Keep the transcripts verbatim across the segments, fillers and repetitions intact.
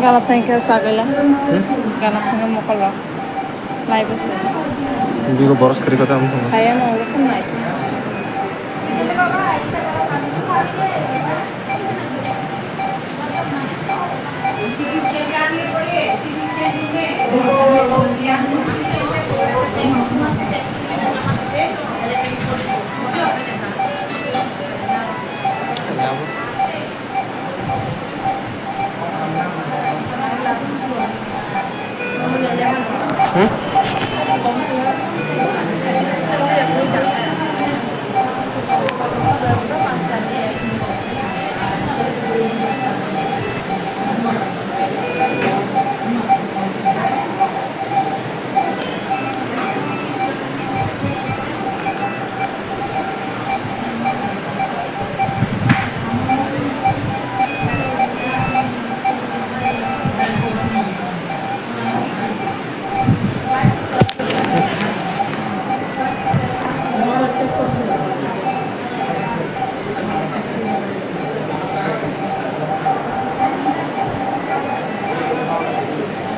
Gana thangkhe sagala. Hmm? Gana thangkhe mokol rok. Nai bwswk. Bigo boros kwrwi kota wng thangma. Kaya mo wngkhe nai.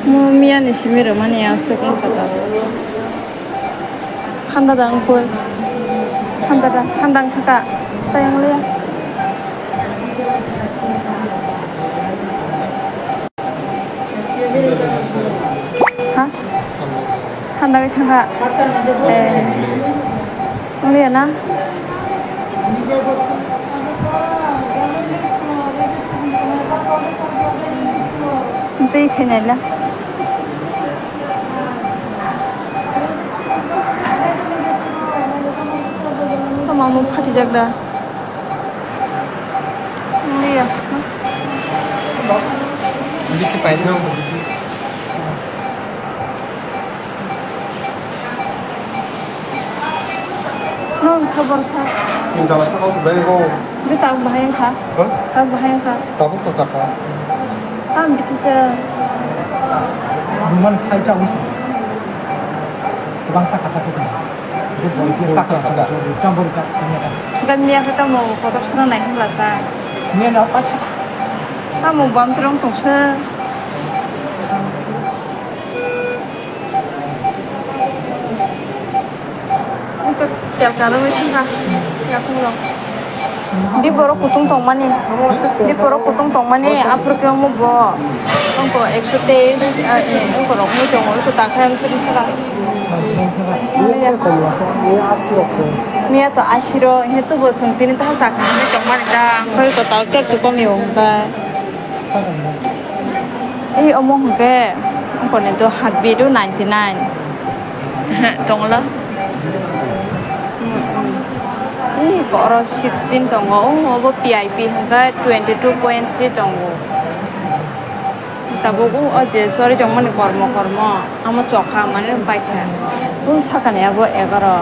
Mo miya ni simi rwmani aswk wngkha tabuk. Thanda da wngkha. Thanda da, thanda wngkha ka. Tai wng liya. Ha? Thanda wngkha ka. Eh. Wng liya na? Twi khainai le. Tamo omo phatijak da. Wng liya. Bikhe paithang. Nwng khe borsa. Nwng jala sakao kwbangma. Bwtang bahai wngkha. Ha? Tak bahai wngkha. Tabuk to sakha. Tam bithi se. Buman khai chang. Kwbang sakha ta kwbang. Bwtang sakha ta. Tam bor ka. Gan miya khe tamo kotor sona nai hwnla sa. Miya na pa. Tamo bam trong tong se. Tel karwi thangkha. Yakhungrok. Di borok kutung tongmani. Di borok kutung tongmani. Aphuru khe omo bo. Ongko ekso teis, ah, eh, ongko rok mui tongo. Ongko ta khe amswk wngkha. Miya to asi rok. He to bo chwng tini ta sakha hinwi tongmani ta. Ang khe to tal khe chukomio hwnkhai. Ei omo hwnkhe ongkoni do Heartbeat o ninety nine. Tongla. Ei oro sixteen tongo, o obo P I P hwnkhe twenty two point three tongo. Tabuk o je chori tongmani kormo kormo, amo chokha mane baikha. O sakani abo egaro.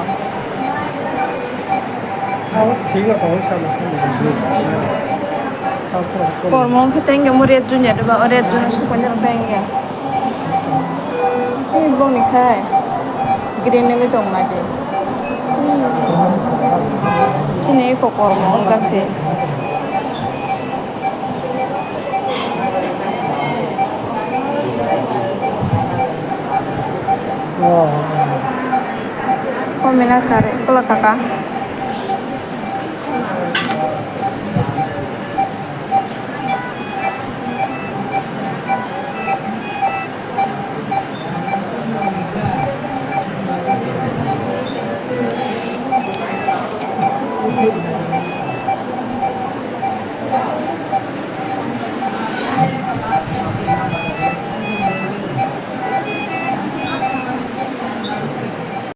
Kormo wngkhe tei wngya mo red junior ba, o red junior supainai rok tei wngya. Tei bongni khai green wngwi tong madi. Chini eko kormo wngjak se. Komila kare, kola kaka.